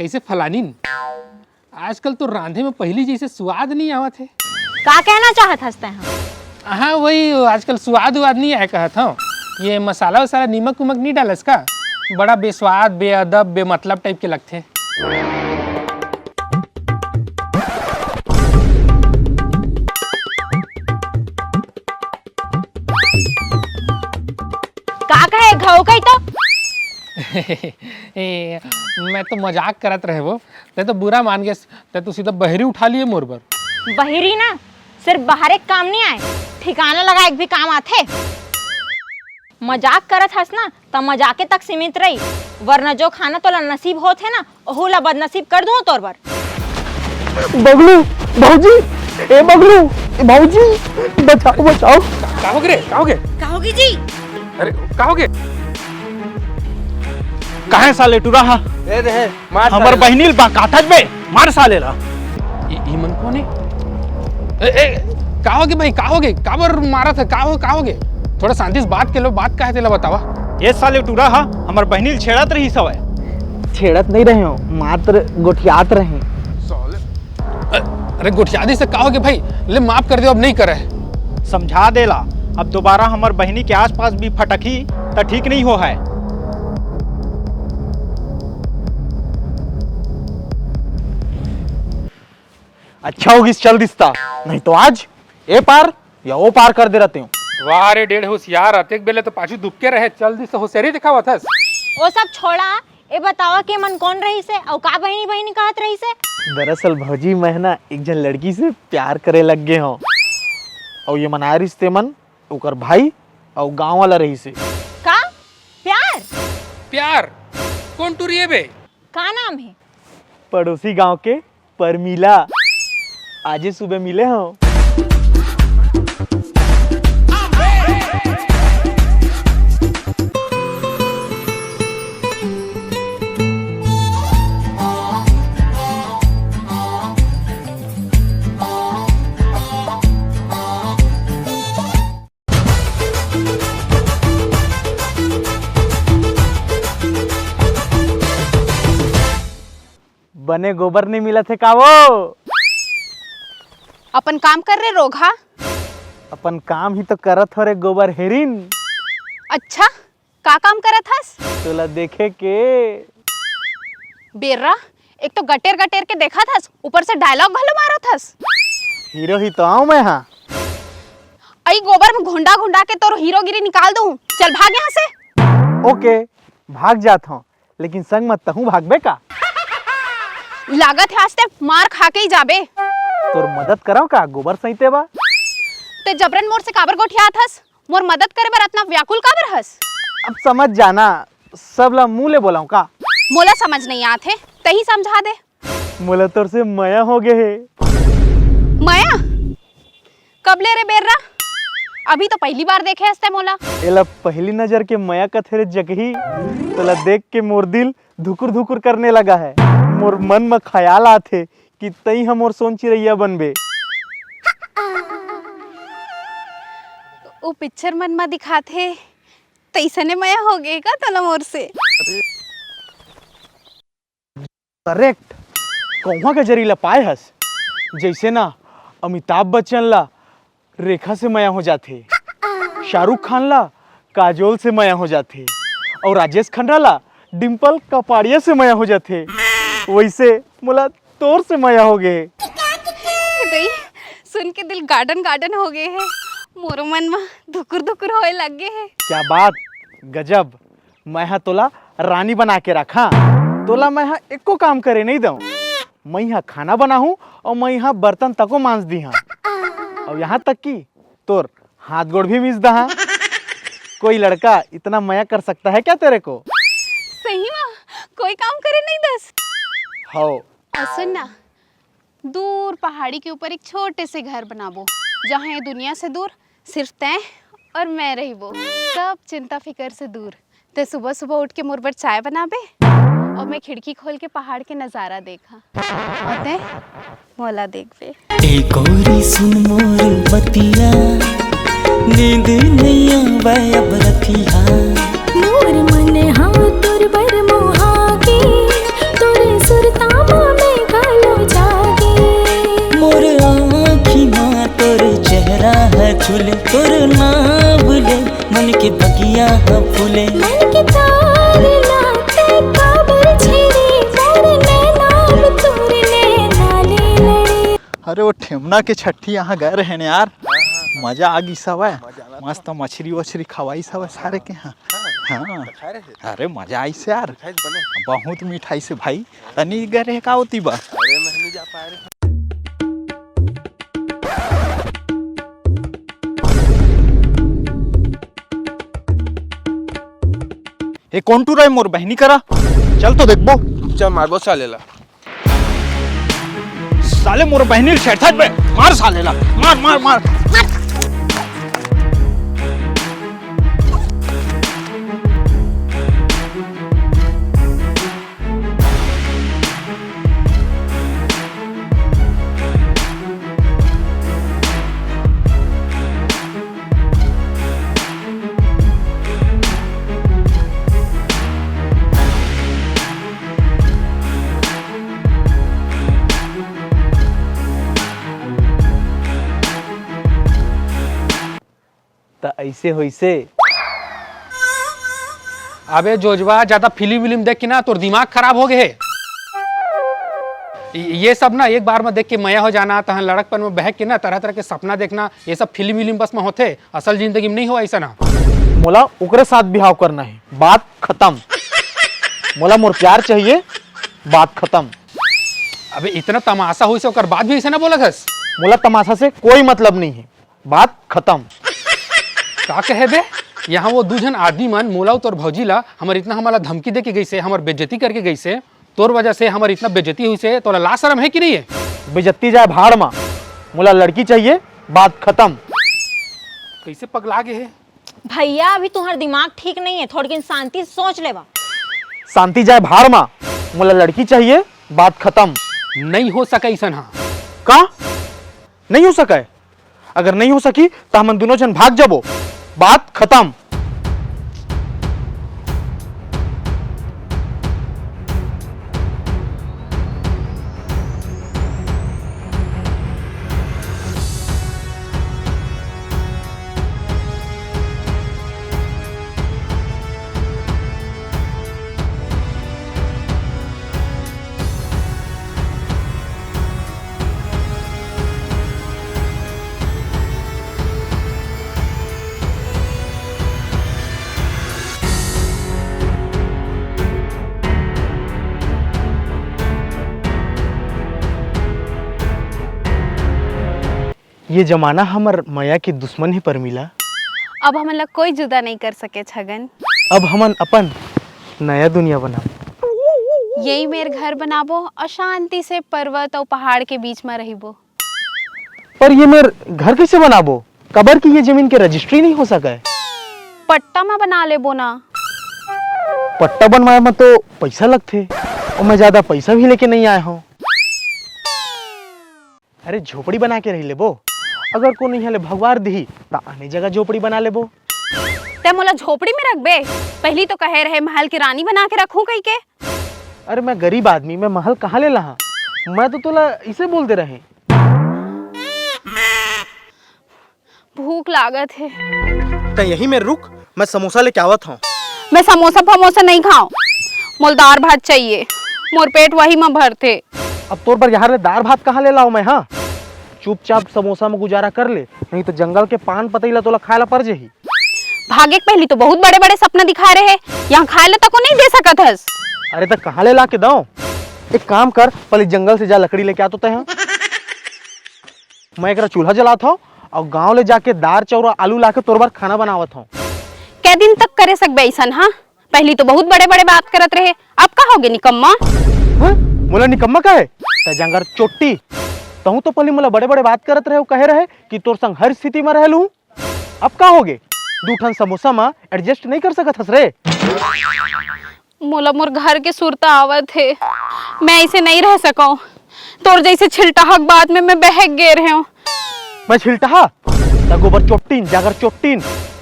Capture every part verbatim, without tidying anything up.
ऐसे फलानिन, आजकल तो रांधे में पहली जैसे स्वाद नहीं आवत हे। का कहना चाहत हस तैं ह? हाँ, वही आजकल स्वाद वाद नहीं आए कहत हूँ। ये मसाला वसाला, नीमक उमक नहीं डालस का? बड़ा बेस्वाद, बेअदब, बेमतलब टाइप के लगथे। का कहे घाव कही तो? ए, मैं तो मजाक करत रहे वो, तै तो बुरा मान गेस, तै तो सीधा बहरी उठा लिए मोर बर। बहरी ना सिर्फ बाहर एक काम नहीं आए, ठिकाना लगा एक भी काम आथे। मजाक करत हस ना, त मजाके तक सीमित रही, वरना जो खाना तोला नसीब होत हे ना, ओहू ला बदनसीब कर दूं तोर बर। बगलू, भौजी, ए बगलू, ए भौजी, बचाओ, बचाओ। का होगे रे? का होगे? का होगे जी? अरे, का होगे? काहे साले टुरा हा? ए रे, मार हमर साले। बहिनी ल बकाथस बे, मार साले ला। ई, ई मन कोन हे? ए, ए, का होगे भाई, का होगे? काबर मारत हे? का हो, का होगे? थोड़ा शांति से बात कर लो, बात का हे तेला बतावा। ये साले टुरा हा हमर बहिनी ल छेड़त रहिस हवय। छेड़त नहीं रहे हो, मात्र गोठियात रहे। साले। अ-, अरे गोठियादी से का होगे भाई? ले माफ कर दे, अब नहीं करे। समझा देला, अब दोबारा हमर बहिनी के आसपास भी फटकही त ठीक नहीं हो है। अच्छा होगिस चल दिस त, नहीं तो आज ए पार या ओ पार कर दे रहते हो। वाह रे, डेढ़ होशियार, अतेक बेले तो पाछू दुबके रहे, चल दिस त होशियारी दिखावत हस। ओ सब छोड़ा, ए बतावा के मन कोन रहिस हे अउ का बहिनी बहिनी कहत रहिस हे? दरअसल भौजी, मैं ना एक झन लड़की से प्यार करे लग गे हूँ, अउ ये मन आए रहिस ते मन ओकर भाई अउ गाँव वाला रहिस हे। का? प्यार? प्यार? कोन टुरी हे बे? का नाम हे? पड़ोसी गांव के परमीला। आजे सुबह मिले हूँ। बने गोबर नहीं मिलत हे का वो? अपन काम कर रे रोगहा। अपन काम ही तो करत हो रे गोबर हेरिन। अच्छा, का काम करत हस? तोला देखे के। बेर्रा, एक तो गटेर गटेर के देखत हस, ऊपर से डायलॉग घलो मारत हस। हीरो ही तो आऊं मैं, हाँ। अई गोबर में घुंडा घुंडा के तोर हीरोगिरी निकाल दूं। चल भाग यहाँ से। ओके, भाग जात हूँ, लेकिन संग म तहूँ भागबे का? लागत हे आज ते मार खा के ही जाबे। तोर मदद करव का गोबर सहिते बा? ते जबरन मोर से काबर गोठियात हस? मोर मदद करे बर अतना व्याकुल काबर हस? अब समझ जाना, सब ला मुँह ले बोलाऊं का? मोला समझ नहीं आत हे, तही समझा दे। मोला तोर से मया हो गे हे। मया? कब ले रे बेर्रा? अभी तो पहली बार देखे हस ते मोला। एला पहली नजर के मया कथे रे जकही। तोला देख के मोर दिल धुकुर धुकुर करने लगा है। मोर मन म ख्याल आथे कि तई ह मोर सोन चिरैया बनबे। ओ पिक्चर मन म दिखाथे, तइसने मया हो गे का तोला मोर से? करेक्ट, कौहा के जरी ला पाए हस। जैसे ना अमिताभ बच्चन ला रेखा से मया हो जाथे, शाहरुख खान ला काजोल से मया हो जाथे, और राजेश खन्ना ला डिम्पल कपाड़िया से मया हो जाथे, वैसे मोला तोर से मया हो गे। दई, सुन के दिल गार्डन गार्डन हो गे हे, मोरो मन म धुकुर धुकुर होए लग गे हे। क्या बात, गजब। मैं हा तोला रानी बना के रखा, तोला मैं हा एको काम करे नहीं दऊं। मैं हा खाना बनाहूं और मैं हा बर्तन तको मांज दीहा। और यहाँ तक कि तोर हाथ गोड़ भी मीज दहा। कोई लड़का इतना मया कर सकता है क्या तेरे को? सही में कोई काम करे नहीं दस। हो। और सुन ना, दूर पहाड़ी के ऊपर एक छोटे से घर बनाबो, जहाँ ये दुनिया से दूर सिर्फ तैं और मैं रहिबो। सब चिंता फिकर से दूर। तैं सुबह सुबह उठ के मोर बर चाय बनाबे और मैं खिड़की खोल के पहाड़ के नजारा देखा, और तैं मोला देखबे। ए गोरी सुन मोर बतिया, नींद नैया अब रतिया। मोर मन हा तोर बर मोहा के, तोरे सुरत छूले तोर नाम ले, मन के बगिया ह फूले। मन के तार ला तै काबर छेड़े, मोर नैना अब तोर नैना ले लड़े। अरे, वो ठेमना के छट्ठी यहाँ गए रहे न यार, मजा आ गई सब है। मस्त मछरी वछरी खवाई सब है सारे के यहाँ। हाँ। अरे, मजा आई से यार, बहुत मिठाई से भाई। तनी गए रहे का होती बा? अरे, मैं नहीं जा पाए रे। ए, कौन टूरा है मोर बहनी करा? चल तो देखबो। चल मारबो साले ला। साले मोर बहनी ल छेड़थस बे, मार साले ला, मार, मार, मार। त ऐसे होइसे। अबे जोजवा, ज्यादा फिल्म विल्म देख के ना तोर दिमाग खराब हो गए हे। ये सब ना एक बार में देख के मया हो जाना, तहन लड़कपन में बहक के ना तरह तरह के सपना देखना, ये सब फिल्म विल्म बस में होथे, असल जिंदगी में नहीं हो ऐसा ना। मोला ओकरे साथ बिहाव करना है, बात खत्म। मोला मोर प्यार चाहिए, बात खत्म। अबे इतना तमाशा होइसे ओकर बाद भी ऐसे ना बोलत हस। मोला तमाशा से कोई मतलब नहीं है, बात खत्म। का कहे बे? यहाँ वो दू झन आदमी मन मोला अउ तोर भौजी ला हमर इतना हमला धमकी दे के गइसे, हमर बेइज्जती करके गइसे, तोर वजह से हमर इतना बेइज्जती होइसे, तोला लाज शरम है कि नहीं है? बेइज्जती जाए भाड़ मा, मोला लड़की चाहिए, बात खत्म। कैसे पगला गए है? भैया, अभी तुम्हारा दिमाग ठीक नहीं है, थोड़किन शांति से सोच लेवा। शांति जाए भाड़ मा, मोला लड़की चाहिए, बात खत्म। नहीं हो सके ऐसन हा। का? नहीं हो सके? अगर नहीं हो सकी, त हमन दोनों जन भाग जाबो। बात खत्म। ये जमाना हमर मया के दुश्मन हे परमिला। अब हमन ला कोई जुदा नहीं कर सके छगन। अब हमन अपन नया दुनिया बनाबो। यही मेर घर बनाबो और शांति से पर्वत और पहाड़ के बीच में रहिबो। पर ये मेर घर कैसे बनाबो? काबर कि ये जमीन के रजिस्ट्री नहीं हो सका है। पट्टा में बना लेबो ना। पट्टा बनवाए में तो पैसा लगथे और मैं ज्यादा पैसा भी लेके नहीं आया हूँ। अरे झोपड़ी बना के रह लेबो, अगर कोनो इहाँ ले भगवार दिही त आने जगह झोपड़ी बना लेबो। ते मोला झोपड़ी में रखबे? पहली तो कहे रहे महल के रानी बना के रखूं कही के। अरे मैं गरीब आदमी, मैं महल कहाँ ले लाहा? मैं तो तोला इसे बोल दे रहे। भूख लागत हे। त यही में रुक, मैं समोसा लेके आवत हूँ। मैं समोसा फमोसा नहीं खाऊं, मोल दार भात चाहिए, मोर पेट वही में भरथे। अब तोर बर यहाँ ले दार भात कहाँ ले लाओ मैं, हाँ? चुपचाप समोसा में गुजारा कर ले, नहीं तो जंगल के पान पतई ला तोला खाए ला पड़ जही। भागे के पहली तो बहुत बड़े बड़े सपना दिखा रहे, यहाँ खाए ला तको नहीं दे सकत हस। अरे त कहाँ ले ला के दऊं? एक काम कर, पहले जंगल से जा लकड़ी लेके आ तो तैं, हाँ? मैं एकरा चूल्हा जलात हूँ और गांव ले जाके दार, चाउर, आलू लाके तोर बर खाना बनावत हूँ। कै दिन तक करे सकबे ऐसन, हाँ? पहली तो बहुत बड़े-बड़े बात करत रहे, अब का होगे निकम्मा? हाँ? मोला निकम्मा कहे? त जांगर चोट्टी। तहूँ तो पहली मोला बड़े-बड़े बात करत रहे, कहे रहे कि तोर संग हर स्थिति में रह लूँ। अब का होगे? दू ठन समोसा मा adjust नहीं कर सकत हस रे? मोला मोर घर के सुरता आवत हे, मैं ऐसे नहीं रह सकौं। तोर जैसे छिलटाहक बात में मैं बहक गे रहेंव। मैं छिलटाहा? त गोबर चोट्टीन, जागर चोट्टीन,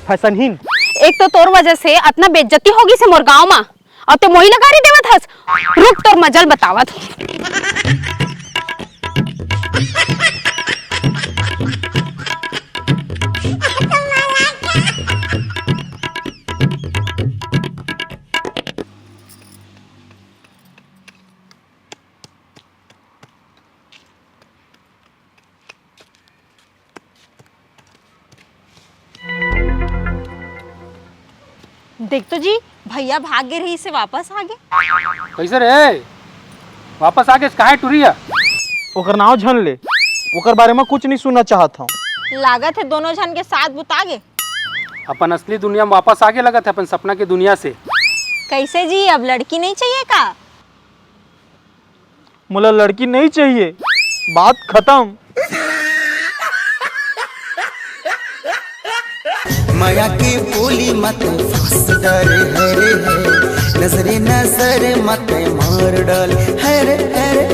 फैशनहीन। एक तो तोर वजह से अतना बेइज्जती होगिस हे मोर गांव मा, अउ ते मोही ला गारी देवत हस। रुक, तोर मजल बतावत हूँ। देख तो जी, भैया भाग गे रहिस हे, वापस आ गे। कइसे रे? वापस आ गे, काहे टुरी हे? ओकर नाव झन ले, ओकर बारे म कुछ नहीं सुनना चाहत हंव। लागत हे दोनों झन के साथ बुता गे। अपन असली दुनिया म वापस आ गे लगत हे, अपन सपना के दुनिया से। कइसे जी, अब लड़की नहीं चाहिए का? मोला लड़की नहीं चाहिए, बात खतम। मया के बोली मत फास डाल, हरे हरे नजरे नजर मत मार डाल, हरे हरे।